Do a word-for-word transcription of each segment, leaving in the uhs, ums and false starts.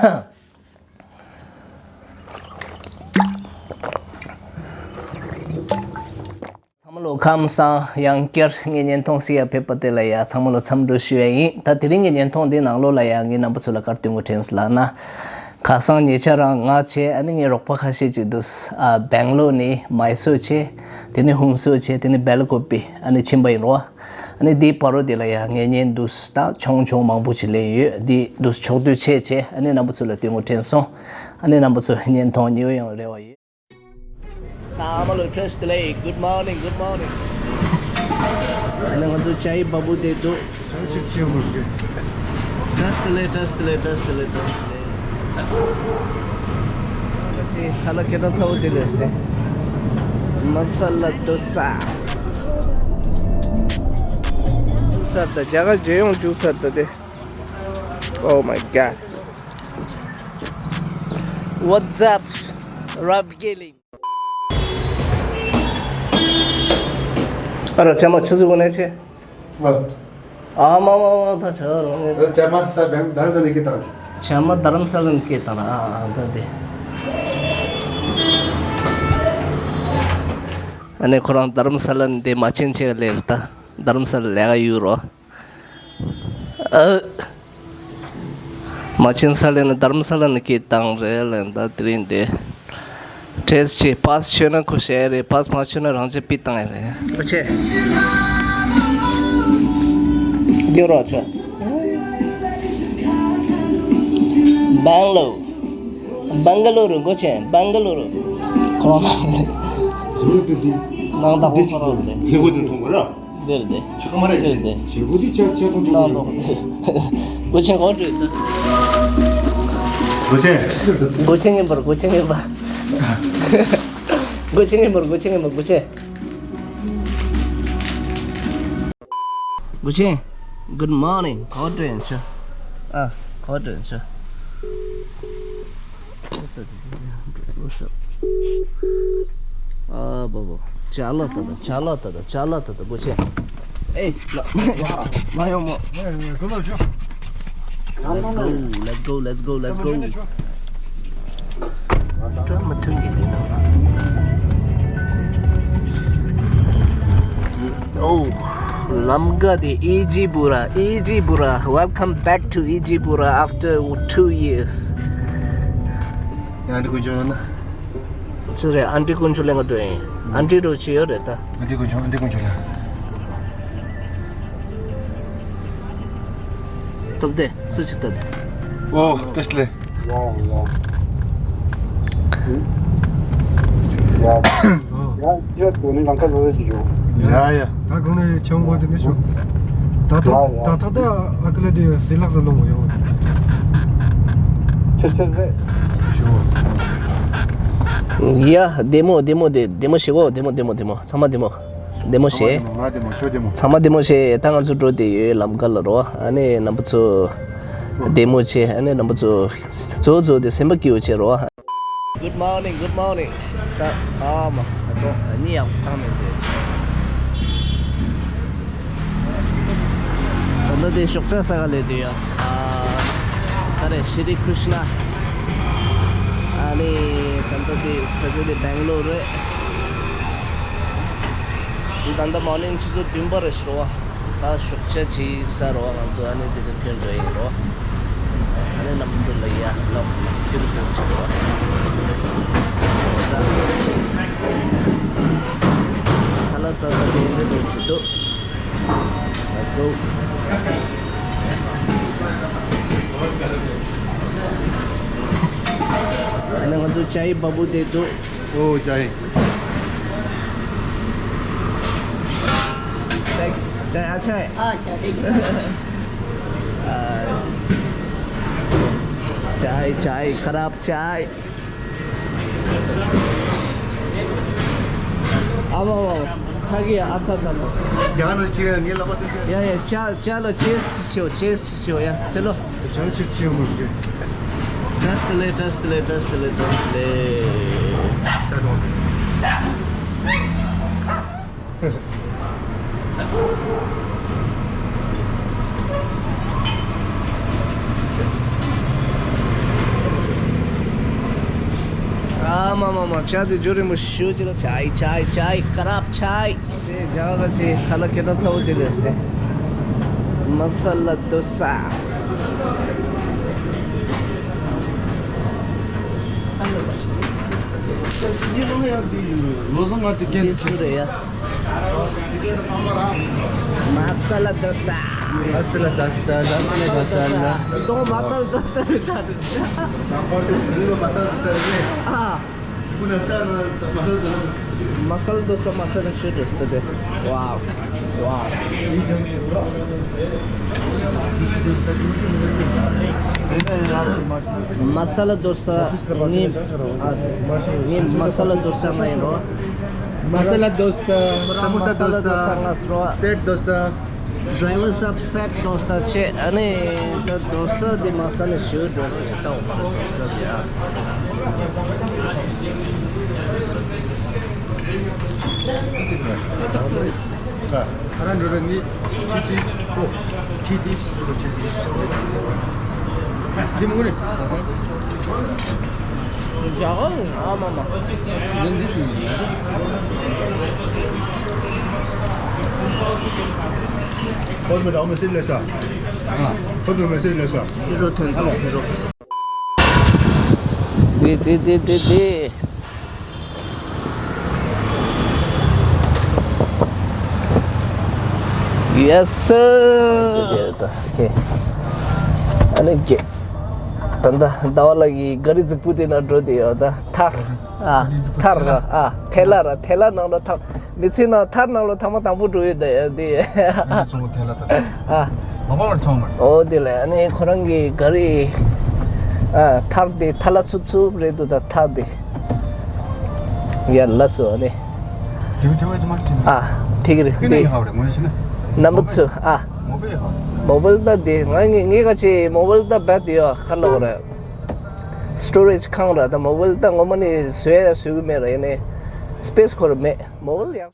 ཚང་མ་ལོ་ཁམས་བཟང་། ཡང་བསྐྱར་ངའི་བརྙན་ཐུང་གཟིགས་ཡ་ཕེབས་པ་དེ་ལ་ཡ་ཚང་མ་ལོ་འཚམས་འདྲི་ཞུ་ཡ་ཡིན། ད་དེ་རིང་གི་བརྙན་ཐུང་འདི་ནང་ལོགས་ལ་ཡ་ངས་རྣམ་པ་ཚོ་ལ་ག་རེ་སྟོན་དགོས་དྲན་སོང་ལབ་ན། ཁ་སང་ཉེ་ཆར་རང་ང་བྱས་ཨ་ནི་ངའི་རོགས་པ་ཁ་ཤས་ཅིག་འདུག་ཨ་སྦེང་ལོར་ནས་མའི་སོར་བྱས། དེ་ནས་ཧུན་སུར་བྱས། དེ་ནས་སྦེལ་ཀོབ་པི་ཨ་ནི་ཕྱིན་པ་ཡིན་རོ། ཨ་ནི་འདིའི་བར་དུ་དེ་ལ་ཡ་ངས་བརྙན་འདུག་ད་ཆུང་ཆུང་མང་པོ་ཅིག་ལེན་ཡོད། འདི་འདུག་ཕྱོགས་བསྡུས་བྱས་བྱས་ཨ་ནི་རྣམ་པ་ཚོ་ལ་སྟོན་དགོས་དྲན་སོང་། ཨ་ནི་རྣམ་པ་ཚོ་བརྙན་ཐུང་མཉེས་པོ་ཡོང་རེ་བ་ཡོད། ཚང་མ་ལ་བཀྲ་ཤིས་བདེ་ལེགས། Good morning, good morning. ཨ་ནི་ང་ཚོ་ཅའི་བ་བུ་དེ་འདུག་ཅང་ཅིག་ཅིག་མ་རེད། བཀྲ་ཤིས་བདེ་ལེགས། བཀྲ་ཤིས་བདེ་ལེགས། བཀྲ་ཤིས་བདེ་ལེགས། བཀྲ་ཤིས་བདེ་ལེགས། ཁ་ལག་སྐད་གྲགས་ཚ་བོ་དེ་ལས་ཏེ། མ་ས་ལ་དོ་ས། ཚར་ད་རྒྱ་གར་རྒྱལ་ཡོངས་བཅུག་ཚར་ད་དེ། Oh my God. What's up, Rob Gilling? ཨ་རོ་ཅག་མ་ཆུ་ཚོད་གོ་ནས་ཆེ། ཨ་མ་མ་མ་ད་ཆ་རོ་ངས། ཅག་མ་ས་བེང་དར་ས་ནས་ཀི་དང་། ཅག་མ་དར་ས་ལ་ནས་ཀི་དང་ཨ་ཨ་ད་དེ། ཨ་ནི་ཁོ་རང་དར་ས་ལ་ནས་དེ་མ་ཕྱིན་ཆེ་ལེར་ད་དར་ས་ལ་ལས་ཀ་ཡོད་རོ། ཨ། མ་ཕྱིན་ས་ལེ་ན་དར་མ་ས་ལ་ནི་ཀི་དང་རེད་ལེ་ད་དེ་རིང་དེ། ཁྲེས་ཆེ་པཱས་ཆོད་ན་ཁོ་ཤེས་རེད། པཱས་མ་ཆོད་ན་རང་ཅག་པི་བཏང་ཡ་རེད། ཨོ་ཆེ། རྒྱུ་རོགས་ཆོ། སྦེང་ལོར། སྦེང་ག་ལོར་གོ་ཆེ། སྦེང་ག་ལོར། ཁོང་། ནང་དང་ཁོང་ཁོ་རང་རེད། ཧེ་གོ་དུ་མཐོང་གོ་ར། འདིར་འདི། ཆི་ཁ་མ་རེད། འདིར་འདི། ཞེ་པོ་ཅིག་ཆ་ཆ་ཐོང་ཆོག་ན་གི་ཐོང་། སྒོ་ཆེན་གོ་འགྲོ་ཡིན་ད། སྒོ་ཆེན། སྒོ་ཆེན་ངན་པར། སྒོ་ཆེན་ངན་པ། སྒོ་ཆེན་ངན་པར། སྒོ་ཆེན་ངན་པར། སྒོ་ཆེན། སྒོ་ཆེན། Good morning. གོ་འགྲོ་ཡིན་ཆོ། ཨ། གོ་འགྲོ་ཡིན་ཆོ། ཨ་བོ་བོ། ཅ་ལག་ད་ད། ཅ་ལག་ད་ད། ཅ་ལག་ད་ད། སྒོ་ཆེན། ཨེ། ལ། མ་ཡོང་མོ། Let's go, let's go, let's go, let's go. ཨོ། ལམ་ཀ་དེ་ཨི་ཇི་པུ་ར། ཨི་ཇི་པུ་ར། Welcome back to Ijipura after two years. ཡང་འདི་ཀུན་སྤྱོད་ན། ཅི་རེད། ཨན་ཏི་དཀོན་མཆོག་གླིང་ག་འགྲོ་ཡིན། ཨན་ཏི་རོ་ཅི་ཡོད་རེད་ད། ཨན་ཏི་དཀོན་མཆོག་ཨན་ཏི་དཀོན་མཆོག་ལ། སྟོབས་ལྡན་སུ་ཅི་ལྟ་དེ། ཨོ་བཀྲ་ཤིས་བདེ་ལེགས། ཡ་ཡ། ཡ་ཡ། ཡ་ཡ། ད་གང་ནས་ཆང་གོ་དེ་ནས་ཤོག་ད་ཐོག་ད་ཐོག་ད་ཨ་ཀི་ལ་དེ་སི་ལག་ས་ལོང་གོ་ཡོང་། ཆེ་ཆེ་ཟེ། ཡ། བདེ་མོ་བདེ་མོ་དེ་བདེ་མོ་ཞིག་གོ་བདེ་མོ་བདེ་མོ་བདེ་མོ་ཚང་མ་བདེ་མོ། བདེ་མོ་ཞེས། ང་བདེ་མོ་ཁྱོད་བདེ་མོ། ཚང་མ་བདེ་མོ་ཞེས་ད་ང་ཚོ་འགྲོ་བསྡད་ཡོད་ལམ་ཀ་ལ་རོ། ཨ་ནི་རྣམ་པ་ཚོ་བདེ་མོ་བྱས། ཨ་ནི་རྣམ་པ་ཚོ་གཙོ་བོ་གཙོ་བོ་དེ་སེམས་པ་སྐྱིད་པོ་བྱེད་རོ། Good morning, good morning. ད་ཨ་མ་ད་དོ་ཨ་ནི་ཡག་པོ་བཏང་མེད་དེ། ད་ལྟ་དེ་ཞོགས་ཇ་ཟ་ག་སླེབས་དུས་ཡ། ཨ་ད་རེ་ཤི་རི་ཀྲིཤ་ན། ཨ་ནི་ད་ལྟ་དེ་ས་ཆ་དེ་སྦེང་ལོར་རེད། ད་ལྟ་མོར་ནིང་ཆུ་ཚོད་བདུན་པ་རེད་ཤག་རོ། ད་ཞོགས་ཇ་ཅིག་ཟ་རོ། ང་ཚོ་ཨ་ནི་དེ་དུ་ཐོན་འགྲོ་ཡིན་རོ། ཨ་ནི་རྣམ་པ་ཚོ་ལ་ཡ་ལོག་དེ་དུ་ཐོན་ཅིག་རོ། ཁ་ལག་ཟ་ས་དེ་འདྲ་འགྲོ་ཅིག་འདུག་ཨ་ནི་ང་ཚོ་ཅའི་བ་བུ་དེ་འདུག་ཨོ་ཅའི། ཅའི་ཨ་ཅའི། ཨ་ཅའི། ཅའི་ཅའི་ཁ་རབ་ཅའི། ཨ་མ་མ་ཚ་གི་ཨ་ཚ་ཚ་ཚ། རྒྱ་ནག་ཁྱེད་ངའི་ལག་པ་སེམས་ཁྱེད། ཡ་ཡ་ཅ་ཅ་ལ་ཅེས་ཅི་ཆེའོ་ཅེས་ཅི་ཆེའོ་ཡ་ཚེ་ལོ། ཅང་ཅེས་ཅི་ཡོང་མི་འདུག་བཀྲ་ཤིས་བདེ་ལེགས། བཀྲ་ཤིས་བདེ་ལེགས། བཀྲ་ཤིས་བདེ་ལེགས། བཀྲ་ཤིས་བདེ་ལེགས། ཅ་དང་། མ་མ་མ་ཇ་དེ་ཇོ་རིན་པོ་ཞུ་ཅི་ལ་ཇའི་ཇའི་ཇའི་ཀ་རབ་ཇའི། དེ་ཇ་ག་ཅི་ཁ་ལ་ཁེ་ཏོ་ཚ་བོ་དེ་ལས་ཏེ། མ་ས་ལ་དོ་ས། ལོ་སོང་ང་དེ་ཀན་སུ་རེད་ཡ། མ་ས་ལ་དོ་ས། མ་ས་ལ་དོ་ས། མ་ས་ལ་དོ་ས། དོ་མ་ས་ལ་དོ་ས་རེད་ད། མ་ས་ལ་དོ་ས་རེད། ཨ། མ་ས་ལ་དོ་ས། མ་ས་ལ་དོ་ས། མ་ས་ལ་ཤོད་དོ་ས་དེ། ཝའོ། ཝའོ། མ་ས་ལ་དོ་ས་ངའི། ཨ། ངའི་མ་ས་ལ་དོ་ས་ང་ཡིན་རོ། མ་ས་ལ་དོ་ས། ས་མོ་ས་དོ་ས། མ་ས་ལ་དོ་ས་ང་སོ། སེ་ཊི་དོ་ས། ཌ་རའི་ཝར་སབ་སེ་ཊི་དོ་ས་ཆེ། ཨ་ནི་ད་དོ་ས་དེ་མ་ས་ནས་ཞུ་འགྲོ་ཟེར་ད་འོ་མ་རེད་དོ་ས་དེ་ཨ། ད་ད་ད། ཁ་ར་འགྲོ་ར་ནི་ཁྲི་ཏི་ཨོ། ཁྲི་ཏི་སུ་ཁྲི་ཏི། འདི་མོ་རེད། ཡག་ཨ་མ་མ། འདི་འདི་སུ་ཡིན། ཁོ་མི་རང་མི་སྲིད་ལས་ས། ཨ། ཁོ་མི་མི་སྲིད་ལས་ས། ཕི་རོ་ཐོན་ཐོན་ཕི་རོ། འདི་འདི་འདི་འདི་འདི། Yes sir. Okay. ཨ་ནི་ཀྱེ། ད་ད་ཟླ་བ་ལགས་ཀྱི་ག་རི་རྫིག་པོ་དེ་ན་འགྲོ་དེ་ཡོད་ད། ཐར། ཨ། ཐར་ར། ཨ། ཐལ་ལ་ར། ཐལ་ལ་ནང་ལོ་ཐར། མི་ཚེ་ནང་ཐར་ནང་ལོ་ཐེངས་མ་དང་པོ་འགྲོ་ཡོད་ད་ཡ་དེ། ཨ་ནི་གཙོ་བོ་ཐལ་ལ་ཐར། ཨ། མ་པ་བར་ཚང་མ། ཨོ་དེ་ལས་ཨ་ནི་ཁོ་རང་གི་ག་རི། ཨ། ཐར་དེ་ཐལ་ལ་ཚུབ་ཚུབ་རེད་འདུག་ད་ཐར་དེ། ཡ་ལ་སོ་ཨ་ནི། ཟིའུ་ཐེ་བ་ཅི་མ་ཅི། ཨ། ཐིག་རེད་ཀི་ནི་དེ། ཧ་རེད་ངོ་ཤེས་ན། རྣམ་པ་ཚོ། ཨ། མོ་བེ་ཧ། མོ་བེལ་ད་དེ་ང་ངེ་ངེ་ག་ཆེ་མོ་བེལ་ད་བད་དེ་ཡོད་ཁ་ལོག་རེད། སི་ཊོ་རེཇ་ཁང་ར་ད་མོ་བེལ་ད་ངོ་མ་ནི་བཟོས་ཡ་བཟོས་གི་མེད་ར་ཡིན་ནའི་སི་པེ་སི་ཁོ་ར་མེད། མོ་བེལ་ཡང་།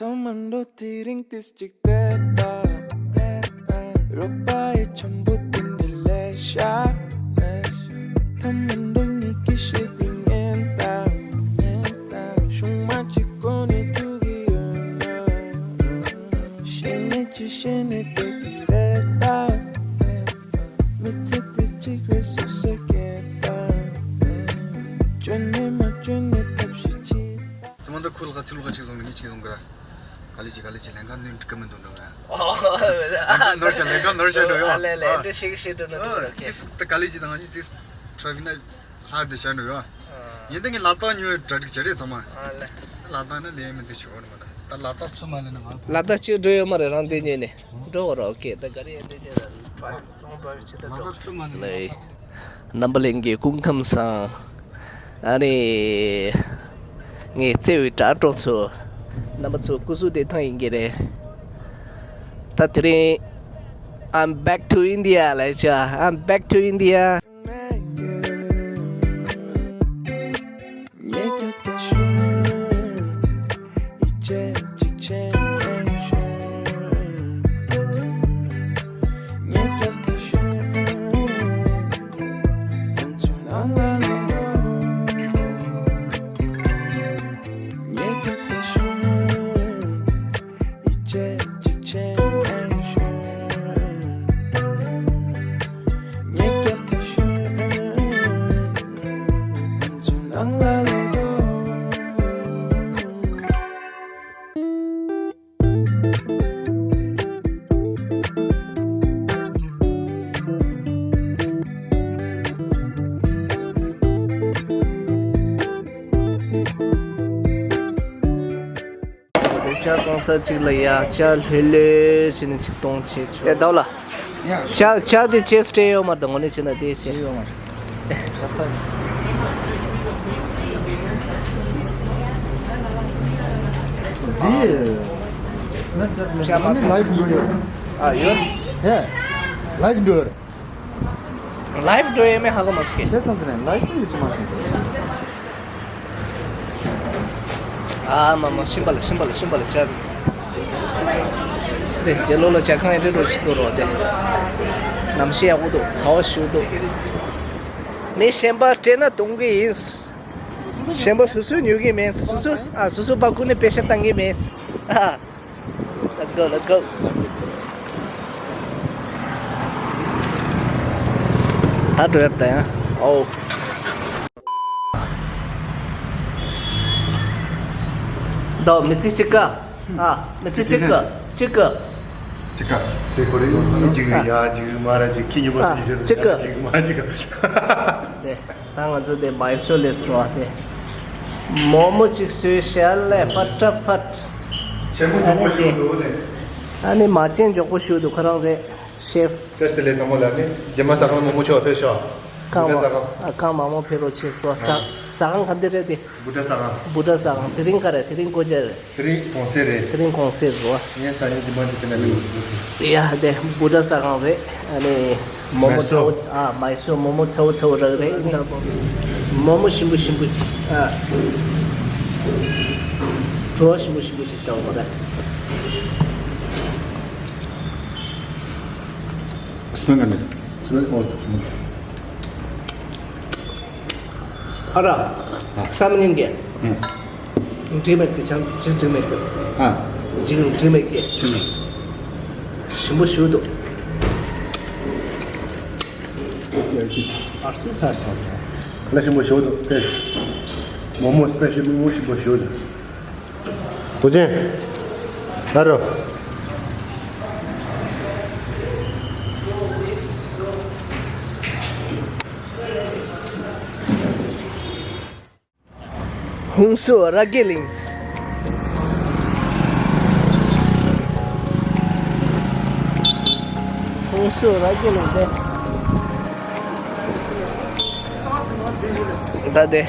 ཐོག་མར་འགྲོ་དུས་རིང་དུས་གཅིག་དེ་ལྟ། རོགས་པ་ཡི་འཆམ་པོ་དེ་འདྲ་ལས་ཤ། ཐ་མ་འགྲོ་ཉིད་ཀྱི་ཤེས་དེ་ངན་ལྟ། ཤུང་མ་གཅིག་གོ་ནས་ཐུག་གི་ཡོད་ན། ཤེས་ངེས་ཀྱི་ཤེས་ནས་བསྡད་ཀྱི་རེད་ད། མི་ཚེ་དེ་གཅིག་རེད་སུ་ཟེར་གྱི་ད། བཅོས་ནས་མ་བཅོས་ནས་ཐབས་ཤེས་གྱིས། དེ་མ་ད་ཁུལ་ཁ་ཚིག་ལུགས་ཁ་ཅིག་བཟུང་ནས་ངས་ཅིག་བཟུང་གི་ར། ག་ལེ་ཅི་ག་ལེ་ཅི་ལན་ཁ་ནོན་གི་མི་འདུག་འགྲོ་ཡ། ལན་ཁ་ནོར་ཤ་ལན་ཁ་ནོར་ཤ་འགྲོ་ཡོད། ཨ་ལེ་ལེ་ཨ་འདྲ་ཞིག་ཤེས་འགྲོ་ན་འགྲོ་ཨ་རོགས་ཏིས་ད་ག་ལེ་ཅི་དང་ང་ཅི་ཏིས་ཁྲ་བི་ན་ལྷ་དེ་ཤ་འགྲོ་ཡོད། ཡིན་ད་ངས་ལ་དྭགས་ཉོས་གྲ་སྒྲིག་བྱ་རེད་ཚང་མ། ཨ་ལེ། ལ་དྭགས་ན་ལེན་མི་འདུག་ཆོག་ནི་མ་ད། ད་ལ་དྭགས་ཚུར་མ་ལེན་ན་ང་། ལ་དྭགས་ཅིག་འགྲོ་ཡོད་མ་རེད་རང་དེ་ཉོས་ནས་འགྲོ་གོ་རོགས་ཨོ་ཀེ་ད་ག་རེ་ཡིན་དེ་ཉོས་ན་ཁྲ་བི་ལ་དྭགས་ཚུར་མ་ལེན་ན་ང་། རྣམ་པ་ལྷན་རྒྱས་སྐུ་ཁམས་བཟང་། ཨ་ནི། ངའི་བརྩེ་བའི་དྲ་གྲོགས་ཚོ། རྣམ་པ་ཚོ་སྐུ་གཟུགས་བདེ་ཐང་ཡིན་གྱི་རེད། ད་དེ་རིང་I'm back to India ལབ་བྱ། I'm back to India. ལྷོད་ལྷོད་བྱས་ནས་ཅིག་གཏོང་བྱེད་ཆོག་ཡ་ཟླ་བ་ལགས། ཡ། ཇ་ཇ་དེ་ཅེས་སྤྲད་ཡོད་མ་རེད་ད་ངོ་ནས་བྱས་ན་དེ་བྱས། སྤྲད་ཡོད་མ་རེད། འདི་ཇ་མ་ལའིབ་འགྲོ་ཡོད། ཨ་ཡོད། ཡ། ལའིབ་འགྲོ་ཡོད། ལའིབ་འགྲོ་ཡོད་མེད་ཧ་གོ་མ་སོང་གི། བྱས་ཙང་དེ་ནས་ལའིབ་འགྲོ་ཡོད་ཅི་མ་སོང་གི། ཨ་མ་མ། ཤིམ་པ་ལ་ཤིམ་པ་ལ་ཤིམ་པ་ལ་ཇ། དེ་རྗེས་ལོ་ལ་ཇ་ཁང་ཡང་རེ་རོ་ཞིག་ཏུ་རོ་དེ། གནམ་གཤིས་ཡག་པོ་འདུག་ཚ་བ་ཞུ་འདུག་མི་གཞན་པ་སྤྲད་ན་གཏོང་གི་ཡིན། གཞན་པ་སོ་སོས་ཉོ་གི་མེད། སོ་སོ་ཨ་སོ་སོ་པ་ཀུ་ནས་པེ་ཤ་བཏང་གི་མེད། ཨ། Let's go, let's go. ད་འགྲོ་ཡག་ད་ཡང་། ཨོ། ད་མི་ཚེ་གཅིག་ག་ཨ། མི་ཚེ་གཅིག་ག་གཅིག་ག་གཅིག་ག་ཁྱེད་ཁོ་རེ་ཡོང་གཅིག་ཡ་གཅིག་མ་ར་གཅིག་ཁྱི་ཉི་མ་ཨ། སུ་ཞིག་གཅིག་ག་གཅིག་མ་གཅིག་ག་དེ། ད་ང་ཚོ་དེ་མའི་སོར་ལས་སོ་བ་དེ། མོག་མོག་ཅིག་བཟོས་ཤག་ལས་ཕ་ཏྲ་ཕ་ཏྲ། ཆེན་པོ་མགྱོགས་པོ་ཞིག་འདུག་ནས། ཨ་ནི་མ་ཅན་མགྱོགས་པོ་ཞིག་འདུག་ཁོ་རང་རེད། ཤེཕ། བཀྲ་ཤིས་བདེ་ལེགས་ཚང་མ་ལ་ནི་རྗེས་མ་ཟ་ཁང་མོག་མོག་ཆོག་ཕེབས་ཤོག་ཁང་བུ་ཌ་ཟ་ཁང་། ཨ་ཁང་མོག་མོག་ཕེབས་རོགས་བྱེད་སོ། ཟ་ཟ་ཁང་ག་འདི་རེད་དེ། བུ་ཌ་ཟ་ཁང་། བུ་ཌ་ཟ་ཁང་། དེ་རིང་ག་རེད། དེ་རིང་སྒོ་འབྱེད་རེད། དེ་རིང་གུང་སེང་རེད། དེ་རིང་གུང་སེང་རེད་བ། ངས་སང་ཉིན་རྗེས་མ་འདི་དེ་ན་མི་འདུག་ཡ་དེ་བུ་ཌ་ཟ་ཁང་རེད། ཨ་ནི་མོག་མོག་ཚ་བོ། ཨ་མའི་སོར་མོག་མོག་ཚ་བོ་ཚ་བོ་རག་རེད། ཡིན་ན་མོག་མོག་ཞིམ་པོ་ཞིམ་པོ་ཅིག་ཨ། བྲོ་བ་ཞིམ་པོ་ཞིམ་པོ་ཅིག་ལྟ་བ་རེད། སྨན་ག་ནས། སྨན་ཨོ། ཨ་ར། བསམ་ཉིན་གྱི། འདྲི་མེད་ཀྱི་ཆང་ཅིག་འདྲི་མེད་ཀྱི། ཨ། འཇིགས་རུང་འདྲི་མེད་ཀྱི། ཞིམ་པོ་ཞུ་འདུག་ཨར་སི་ཚ་ས། ལ་ཞིམ་པོ་ཞུ་འདུག་སྤེ། མོག་མོག་སྤེ་ཤལ་མོག་མོག་ཞིམ་པོ་ཞུ་འདུག་གོ་ཅན། ཨ་རོ། ཧུན་སུར་ར་རྒྱས་གླིང་། ཧུན་སུར་ར་རྒྱས་གླིང་དེ། ད་དེ།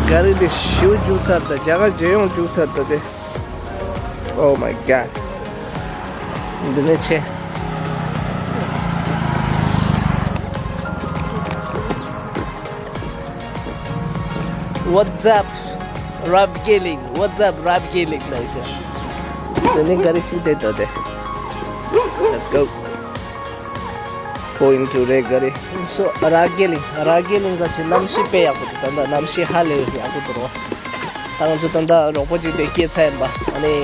ག་རེ་དེ་ཞུ་རྒྱུག་ཚར་ད། རྒྱ་གར་རྒྱལ་ཡོངས་རྒྱུག་ཚར་ད་དེ། Oh my god. འདི་ནས་ཆེ། What's up, Rob Gilling? What's up, Rob Gilling? ལ་ཆེ། འདི་ནས་ག་རེ་ཞིག་དེ་ད་དེ། Let's go. Point to རེད་ག་རེ། སོ་ར་རྒྱས་གླིང་། ར་རྒྱས་གླིང་ག་ཞིག་གནམ་གཤིས་དཔེ་ཡག་པོ་འདུག་ད་ལྟ་གནམ་གཤིས་ཧ་ལས་ཡག་པོ་འདུག་རོ། ད་ང་ཚོ་ད་ལྟ་རོགས་པ་ཅིག་དེ་སྐྱེལ་ཚར་ཡིན་པ། ཨ་ནི་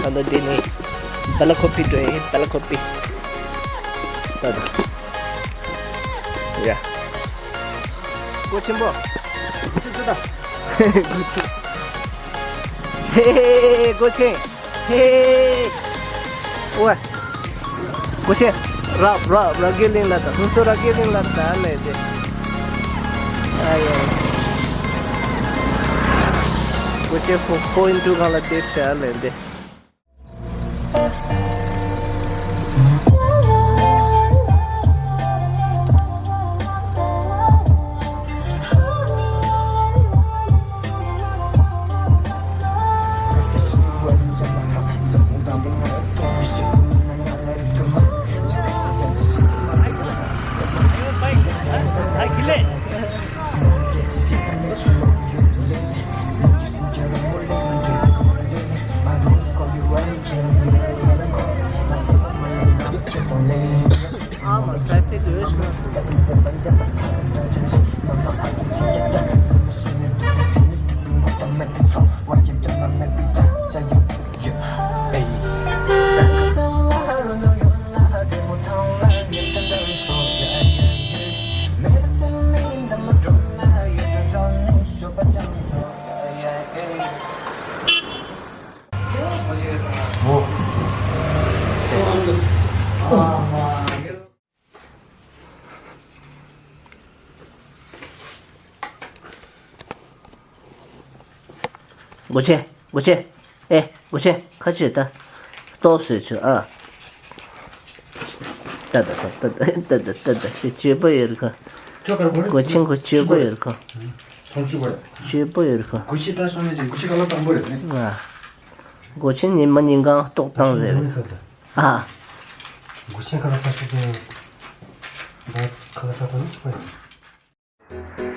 ད་ལྟ་འདི་ནི་བེ་ལ་ཀོ་པི་འགྲོ་ཡིན། བེ་ལ་ཀོ་པི། ད་ལྟ་ཡ། སྒོ་ཆེན་པོ། ཅི་ཅི་ད། ཧེ་ཧེ་ཧེ་ཧེ། སྒོ་ཆེན། ཧེ། ཝེ། སྒོ་ཆེན། ར་ར་ར་རྒྱས་གླིང་ལ་ད། ཧུན་སུར་ར་རྒྱས་གླིང་ལ་ད་ལས་དེ། ཨ་ཡ། སྒོ་ཆེན་ཕོ་ཕོ་ཨིན་ཊུ་གང་ལ་དེ་ད་ལས་དེ། སྒོ་ཕྱེ། སྒོ་ཕྱེ། ཨེ། སྒོ་ཕྱེ། ཁ་ཕྱེ་ད། ལྟོགས་བཟོས་བྱུང་ཨ། ད་ད་ད་ད་ད་ད་དེ་སྤྱོད་པ་ཡོད་རེད་ཁ། སྒོ་ཕྱེ་ཁོ་སྤྱོད་པ་ཡོད་རེད་ཁ། སྤྱོད་པ་ཡོད་རེད་ཁ། སྒོ་ཕྱེ་ད་སོང་ནས་སྒོ་ཕྱེ་ག་ལ་དང་པོ་རེད། ཨ། སྒོ་ཕྱེ་ཉི་མ་ཉིན་གང་ལྟོགས་བཏང་ཟེར། ཨ། སྒོ་ཕྱེ་ག་ལ་ས་ཤུ་དེ། ད་ག་ལ་ས་ད་ནི་ཆུ་པ་ཡོད།